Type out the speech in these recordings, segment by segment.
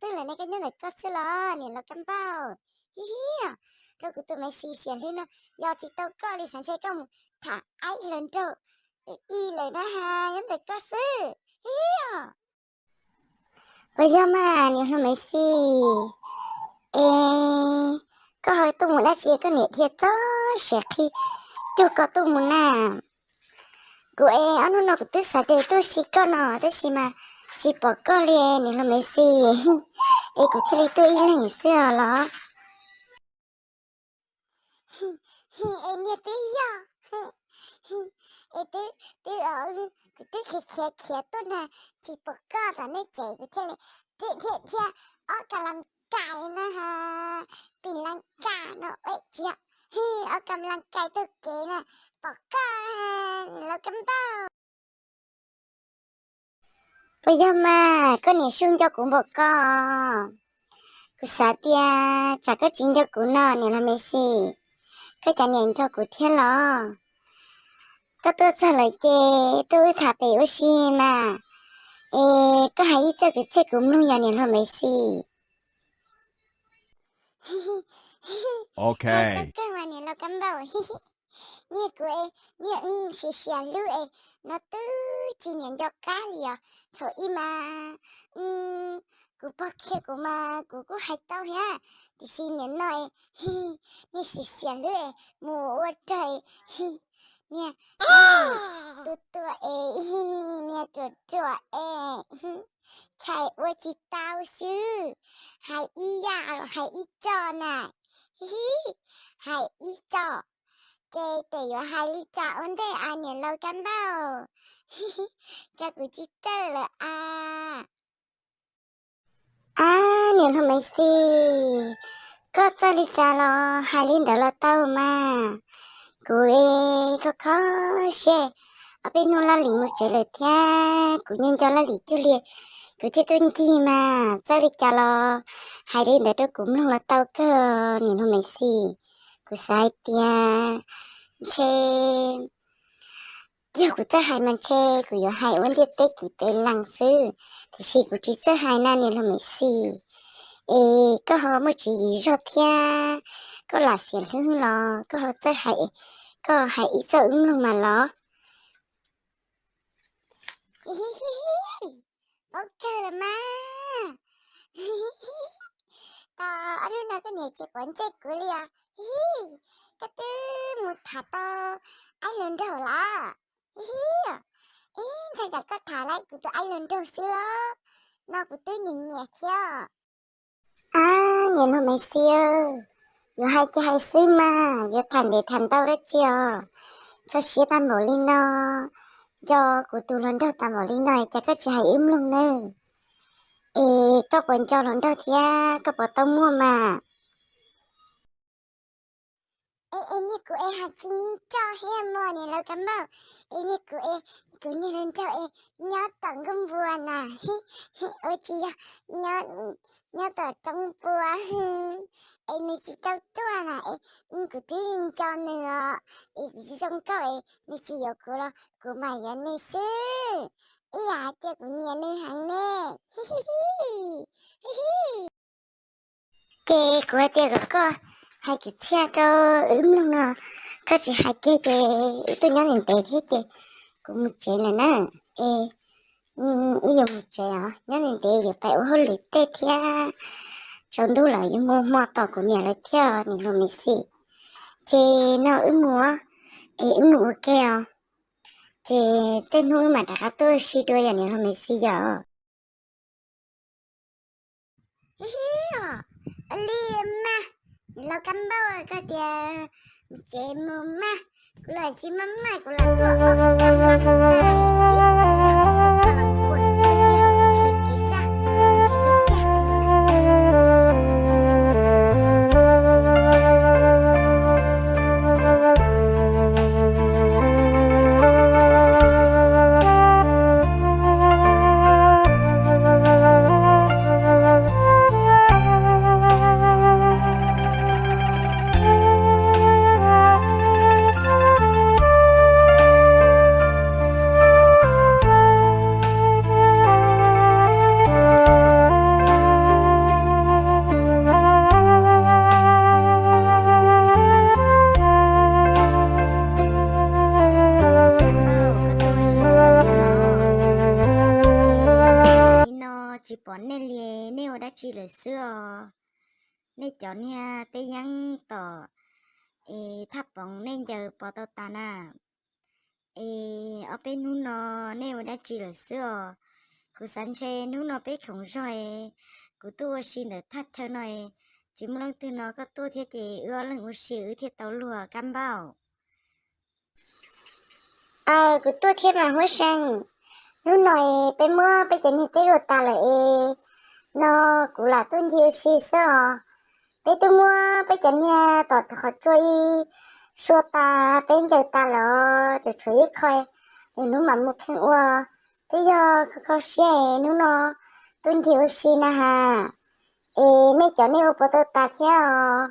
Twb lawm ne, koj nyob ntawm koj xwb los niam laus Kab Npauj? Hib hib, rau kuv tus Maiv Xis xiam hlwb no, yog tsis tau koj li xav ntshe koj mus tham aib hluas nraug ib lawm na, nyob ntawm koj xwb. Hib hib. Puas yog mas niam hluas Maiv Xis? Es koj ho tuaj mus dab tsi koj niam dhia txog siav qhi cuag koj tuaj mus na? Kuv es ob hnub no kuv twb xav tias tuaj si koj no tab sis mas tsis pom koj li niam hluas Maiv Xis, es kuv thiaj li tuaj ib leeg xwb os los. Es niag twb yog, es twb, twb, kuv twb khiav khiav khiav tuaj na, tsis pom koj tom nej tsev kuv thiaj li, thiaj, thiaj ob kas las kais na, pim las kais no ua tsis yog, ob kas las kais taug kev na, pom koj, niam laus Kab Npauj. Puas yog mas koj niam Suj nco kuv npaum ko? Kuv xav tias tsam koj tsis nco kuv no niam hluas Maiv Xis, koj cas niam nco kuv thiab los? Koj tuaj txog lawm ces tuaj wb tham pem ua si mas. Es koj hais ib txoj kwv txhiaj kuv mloog yog niam hluas Maiv Xis. Ok. Koj kawg mas niam laus Kab Npauj. Niag kuv es, niag wb xiam xiam hlub es no twb tsis niam nco qab li os. Thaum ub mas kuv pog qhia kuv mas kuv kuj hais tau thiab, tiam sis niam no es niag xiam xiam hlub es mus ua rag es niag tuag tuag es, niag ruam ruam es, txhais ua tsis tau xwb. Hais ib yam los hais ib txoj na, hais ib txoj, ces tes yuav hais li cas ua ntej a niam laus Kab Npauj? Cas kuv tsis txawj lawm a. Ab, niam hluas Maiv Xis, koj txawj li cas los hais li ntawd los tau mas. Kuv es kho kho siab, ob peb hnub Laj Lim mus tsev lawm thiab kuv nyob nco Laj Lim cuag li, kuv thiaj tuaj ncig mas. Txawj li cas los hais li ntawd rau kuv mloog los tau kawg niam hluas Maiv Xis. Kuv xav hais tias ntshe yog kuv txawj hais mas ntshe kuv yuav hais ua ntiaj teb kiv pes lees xwb, tiam sis kuv tsis txawj hais na niam hluas Maiv Xis. Es koj ho muaj tswv yim zog thiab koj lam xiam hlub los koj ho txawj hais, koj hais ib txoj wb mloog mas los. Paub kawg los mas. Tau ob hnub no koj niam tsis quav ntsej kuv li os. Koj twb mus tham tau aib hluas nraug lawm. Ib, ntshai tsam koj tham lawm kuv tus aib hluas nraug xwb los, no kuv twb nyiam nyiam thiab. Ab, niam hluas Maiv Xis, yuav hais ces hais xwb mas, yuav tham ntev tham ntau dab tsi os. Koj siab tag npaum li no, nco kuv tus hluas nraug tag npaum li no cas koj tsis hais wb mloog nawb? Es koj puas nco hluas nraug thiab koj puas tau muaj mas? Es, es niag kuv es ho tsis nco thiab mas niam laus Kab Npauj. Es niag kuv es, kuv niag hluas nraug es nyob tom nkuaj npua na, ua tsis yog, nyob, nyob tom roob npua, es nws tsis tau tuaj na, es kuv twb nco nws os, es kuv tsis zoo nkauj es nws tsis yuav kuv los kuv mam yuav nws xwb. Ib yam hais tias kuv nyiam nws heev ne. Ces kuv hais tias kom koj hais kwv txhiaj rau wb mloog no, koj tsis hais kiag ces wb tuaj nyob ntev ntev thiab ces kuv mus tsev lawm na. Es wb yuav mus tsev os, nyob ntev ntev yuav pais ua hauj lwm tej thiab, tsaus ntuj lawm yuav mus hmo tom kuv niam lawv thiab niam hluas Maiv Xis. Ces no wb mus, es wb mus ua ke os. Ces tej hnub wb mam rov qab tuaj ua si dua yom niam hluas Maiv Xis yom. Ua li mas, niam laus Kab Npauj, koj tias mus tsev mus mas, kuv los tsis maj maj, kuv los tuaj ob kab laj na. lawm xwb os. Nej cov niag teb yeeb tom es thaj poov nej ncaws pov tau tas na. Es ob peb hnub no nej ua dab tsi lawm xwb os? Kuv xav ntshe hnub no peb khoom zog es kuv tuaj ua si ntawm thaj chaw no es tsis muaj leej twg no koj tuaj thiab ces wb ob leeg ua si wb thiaj tau luag Kab Npauj. Aw, kuv tuaj thiab mas Huab See. Hnub no es peb muab peb cov niag teb ua tas lawm es no kuv lam tuaj ncig ua si xwb os. Peb twb muab peb cov niag tom qhov tsua ib sua tas peb ncaws tas lawm, tseem tshuav ib qho, lwm hnub mam mus kheej ua. Twb yog kho kho siab es hnub no tuaj ncig ua si na has. Es nej cov nej ua puas tau tas thiab os?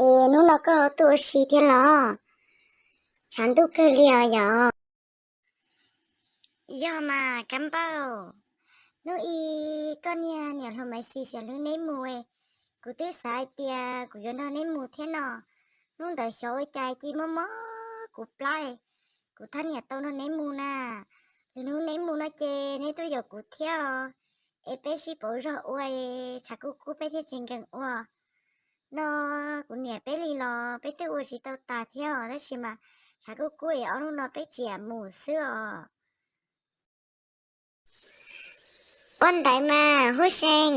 Es hnub no koj ho tuaj ua si thiab los? Tshav ntuj kawg li os yom. Yog mas Kab Npauj, hnub ib koj niag niam hluas Maiv Xis xiam hlwb neb mus, kuv twb xav hais tias kuv yuav nrog neb mus thiab no. Hnub ntawd xyov ua cas cia mob mob kuv plab, kuv thiaj niam tau nrog neb mus na. Lwm hnub neb mus no ces neb tuaj yaum kuv thiab os, es peb sib pauv zog ua, tshav kub kub peb thiaj tsis nkees ua. No kuv niam peb li los peb twb ua tsis tau tas thiab os, tab sis mas tshav kub kub es ob hnub no peb txiam mus xwb os. Ua ntawd mas Huab See,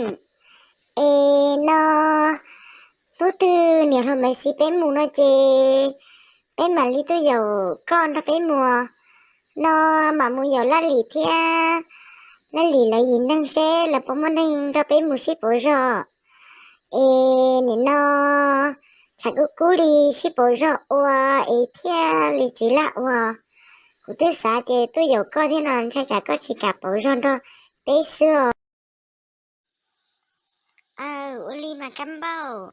es no hnub twg niam hluas Maiv Xis peb mus no ces peb mam li tuaj yaum koj nrog peb mus. No mam mus yaum Laj Lim thiab Laj Lim lawv yim neeg seb lawv puas muaj neeg nrog peb mus sib pauv zog. Es nim no tshav kub kub li sib pauv zog ua es thiaj li tsis laj ua. Kuv twb xav tias tuaj yaum koj thiab no ntshai tsam koj tsis kam pauv zog nrog peb xwb os. Aw, ua li mas Kab Npauj,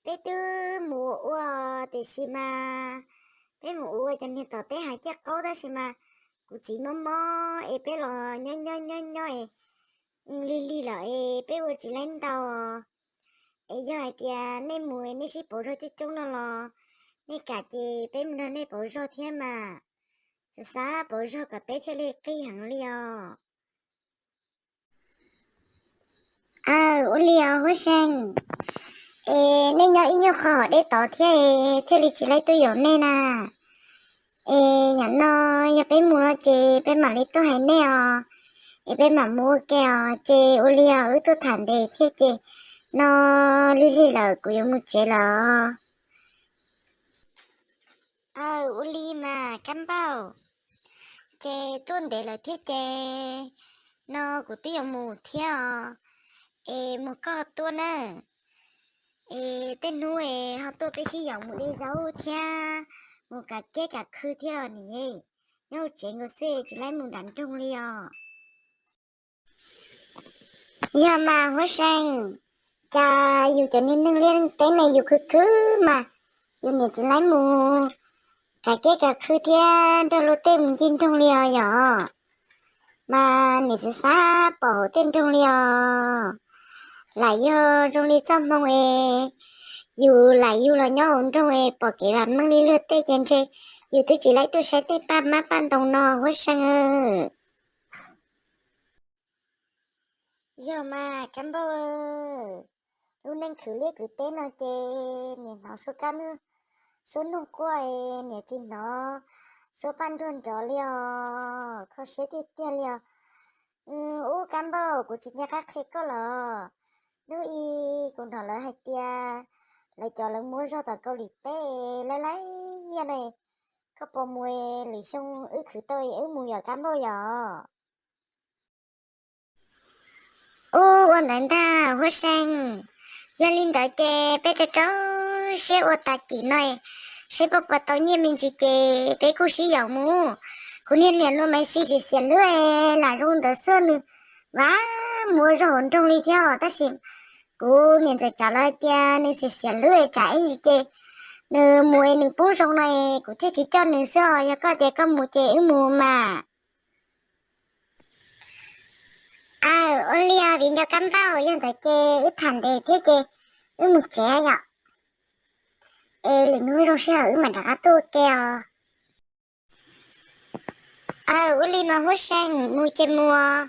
peb twb mus ua ua tiam sis mas peb mus ua ua cov niag tom teb hais ciaj qaub tab sis mas kuv txiv mob mob es peb los nyob nyob nyob nyob es lig lig lawm es peb ua tsis laib ntau. Es yog hais tias nej mus nej sib pauv zog coob coob no los nej kam ces peb mus nrog nej pauv zog thiab mas. Xav xav pauv zog kom teb thiaj li qig heev li os. Aw, ua li os Huab See, es nej nyob ib nyuag qho hauv deb tod thiab thiaj li tsis laib tuaj yaum nej na. Es yam no yog peb mus no ces peb mam li tuaj hais nej os, es peb mam mus ua ke os. Ces ua li os, wb tuaj tham ntev thiab ces no lig lig lawm kuv yuav mus tsev lawm. Aw, ua li mas Kab Npauj, ces tuaj ntev lawm thiab ces no kuv twb yuav mus thiab os, es mus koj ho tuaj na. Es tej hnub es ho tuaj peb sib yaum mus de zaub thiab mus kav kiab kav khw thiab os niam. Nyob hauv tsev nkaus xwb tsis laib mus nram nroog li os. Yog mas Huab See, cas yus cov niag neeg liaj neeg teb ne yus khwv khwv mas yus niam tsis laib mus kav kiab kav khw thiab nrog luag tej mus ncig nroog li os yom. Mas niam xav xav pom hauv tej nroog li os. Lam yog zoo li txoj hmoo es yus lam yug los nyob hauv nroog es pom kev vam meej li luag tej ces ntshe yus twb tsis laib tuaj saib tej paj mab paj ntoo no Huab See. Yog mas Kab Npauj, lub neej khwv liaj khwv teb no ces niam hnov suab kab, suab noog quaj, niam tsis hnov suab paj nruag nrov li os, kho siab tiag tiag li os. Ub Kab Npauj, kuv tsis nco qab qhia koj los, hnub ib kuv hnov lawv hais tias lawv cov lawv muab zog tom Kaus Lim teb laib laib nyiaj no, koj puas mus, lwm xyoo wb khwv tau wb mus yom Kab Npauj yom. Ub, ua ntawd ntag Huab See. Yog li ntawd ces peb rau rau siab ua tag kis no, seb puas puas tau nyiaj me ntsis ces peb kuj sib yaum mus. Kuv niag niam hluas Maiv Xis xiam xiam hlwb lam zoo ntawd xwb nws vam mus ua zog hauv nroog li thiab os, tab sis kuv niam ntxawm tsam lawv hais tias nws xiam xiam hlwb tsam ib ntsis ces nws mus es nws poob zoo no es kuv thiaj tsis coj nws xwb os. Yog koj tias koj mus ces wb mus mas. Aw, ua li os viv ncaus Kab Npauj, yog ntawd ces wb tham ntev thiab ces wb mus tsev yom. Es lwm hnub zoo sij hawm wb mam rov qab tuaj ua ke os. Aw, ua li mas Huab See, mus ces mus,